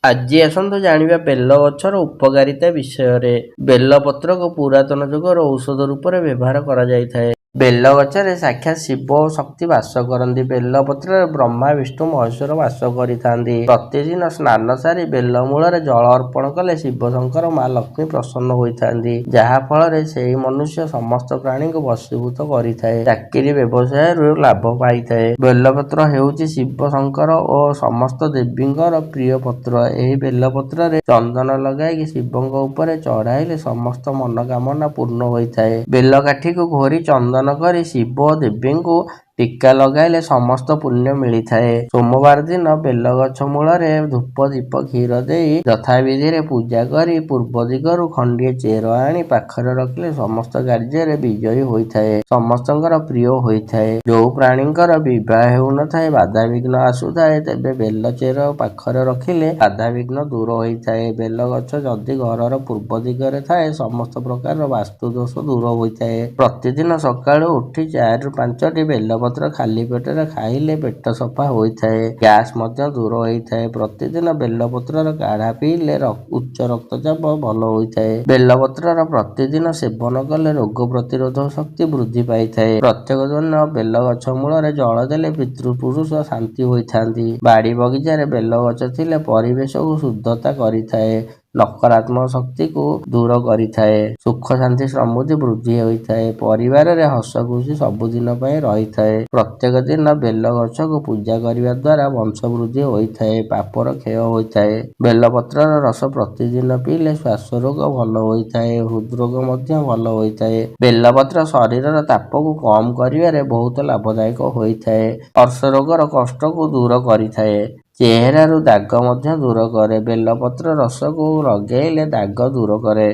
ଆଜି ଆସନ୍ତୁ ଜାଣିବା ବେଲ ଗଛର ଉପକାରିତା ବିଷୟରେ। ବେଲପତ୍ରକୁ ପୁରାତନ ଯୁଗର ଔଷଧ ରୂପରେ ବ୍ୟବହାର କରାଯାଇଥାଏ। ବେଲ ଗଛରେ ସାକ୍ଷାତ ଶିବ ଓ ଶକ୍ତି ବାସ କରନ୍ତି। ବେଲପତ୍ରରେ ବ୍ରହ୍ମା, ବିଷ୍ଣୁ, ମହେଶ୍ୱର ବାସ କରିଥାନ୍ତି। ପ୍ରତିଦିନ ସ୍ନାନ ସାରି ବେଲ ମୂଳରେ ଜଳ ଅର୍ପଣ କଲେ ଶିବ ଶଙ୍କର, ମା ଲକ୍ଷ୍ମୀ ପ୍ରସନ୍ନ ହୋଇଥାନ୍ତି, ଯାହା ଫଳରେ ସେହି ମନୁଷ୍ୟ ସମସ୍ତ ପ୍ରାଣୀଙ୍କୁ ବଶୀଭୂତ କରିଥାଏ, ଚାକିରି ବ୍ୟବସାୟରୁ ଲାଭ ପାଇଥାଏ। ବେଲପତ୍ର ହେଉଛି ଶିବ ଶଙ୍କର ଓ ସମସ୍ତ ଦେବୀଙ୍କର ପ୍ରିୟ ପତ୍ର। ଏହି ବେଲପତ୍ରରେ ଚନ୍ଦନ ଲଗାଇ ଶିବଙ୍କ ଉପରେ ଚଢ଼ାଇଲେ ସମସ୍ତ ମନୋକାମନା ପୂର୍ଣ୍ଣ ହୋଇଥାଏ। ବେଲକାଠିକୁ ଘୋରି ଚନ୍ଦନ କରି ଶିବ ଓ ଦେବୀଙ୍କୁ ଟୀକା ଲଗାଇଲେ ସମସ୍ତ ପୁଣ୍ୟ ମିଳିଥାଏ। ସୋମବାର ଦିନ ବେଲଗଛ ମୂଳରେ ଧୂପ, ଦୀପ, କ୍ଷୀର ଦେଇ ଯଥାବିଧିରେ ପୂଜା କରି ପୂର୍ବ ଦିଗରୁ ଖଣ୍ଡିଏ ଚେର ଆଣି ପାଖରେ ରଖିଲେ ସମସ୍ତ କାର୍ଯ୍ୟରେ ବିଜୟୀ ହୋଇଥାଏ, ସମସ୍ତଙ୍କର ପ୍ରିୟ ହୋଇଥାଏ। ଯେଉଁ ପ୍ରାଣୀଙ୍କର ବିବାହ ହେଉନଥାଏ, ବାଧାବିଘ୍ନ ଆସୁଥାଏ, ତେବେ ବେଲ ଚେର ପାଖରେ ରଖିଲେ ବାଧାବିଘ୍ନ ଦୂର ହୋଇଥାଏ। ବେଲଗଛ ଯଦି ଘରର ପୂର୍ବ ଦିଗରେ ଥାଏ, ସମସ୍ତ ପ୍ରକାରର ବାସ୍ତୁଦୋଷ ଦୂର ହୋଇଥାଏ। ପ୍ରତିଦିନ ସକାଳୁ ଉଠି 4ରୁ 5ଟି ବେଲପତ୍ର ଖାଲି ପେଟରେ ଖାଇଲେ ପେଟ ସଫା ହୋଇଥାଏ, ଗ୍ୟାସ୍ ମଧ୍ୟ ଦୂର ହୋଇଥାଏ। ପ୍ରତିଦିନ ବେଲପତ୍ରର କାଢ଼ା ପିଇଲେ ଉଚ୍ଚ ରକ୍ତଚାପ ଭଲ ହୋଇଥାଏ। ବେଲପତ୍ରର ପ୍ରତିଦିନ ସେବନ କଲେ ରୋଗ ପ୍ରତିରୋଧକ ଶକ୍ତି ବୃଦ୍ଧି ପାଇଥାଏ। ପ୍ରତ୍ୟେକ ଦିନ ବେଲଗଛ ମୂଳରେ ଜଳ ଦେଲେ ପିତୃପୁରୁଷ ଶାନ୍ତି ହୋଇଥାନ୍ତି। ବାଡ଼ି ବଗିଚାରେ ବେଲଗଛ ଥିଲେ ପରିବେଶକୁ ଶୁଦ୍ଧତା କରିଥାଏ, ନକାରାତ୍ମକ ଶକ୍ତିକୁ ଦୂର କରିଥାଏ, ସୁଖ ଶାନ୍ତି ସମୃଦ୍ଧି ବୃଦ୍ଧି ହୋଇଥାଏ, ପରିବାରରେ ହସ ଖୁସି ସବୁଦିନ ପାଇଁ ରହିଥାଏ। ପ୍ରତ୍ୟେକ ଦିନ ବେଲଗଛକୁ ପୂଜା କରିବା ଦ୍ୱାରା ବଂଶ ବୃଦ୍ଧି ହୋଇଥାଏ, ପାପର କ୍ଷୟ ହୋଇଥାଏ। ବେଲପତ୍ରର ରସ ପ୍ରତିଦିନ ପିଇଲେ ଶ୍ୱାସ ରୋଗ ଭଲ ହୋଇଥାଏ, ହୃଦରୋଗ ମଧ୍ୟ ଭଲ ହୋଇଥାଏ। ବେଲପତ୍ର ଶରୀରର ତାପକୁ କମ୍ କରିବାରେ ବହୁତ ଲାଭଦାୟକ ହୋଇଥାଏ, ଅର୍ଶ ରୋଗର କଷ୍ଟକୁ ଦୂର କରିଥାଏ, ଚେହେରାରୁ ଦାଗ ମଧ୍ୟ ଦୂର କରେ। ବେଲପତ୍ର ରସକୁ ଲଗେଇଲେ ଦାଗ ଦୂର କରେ।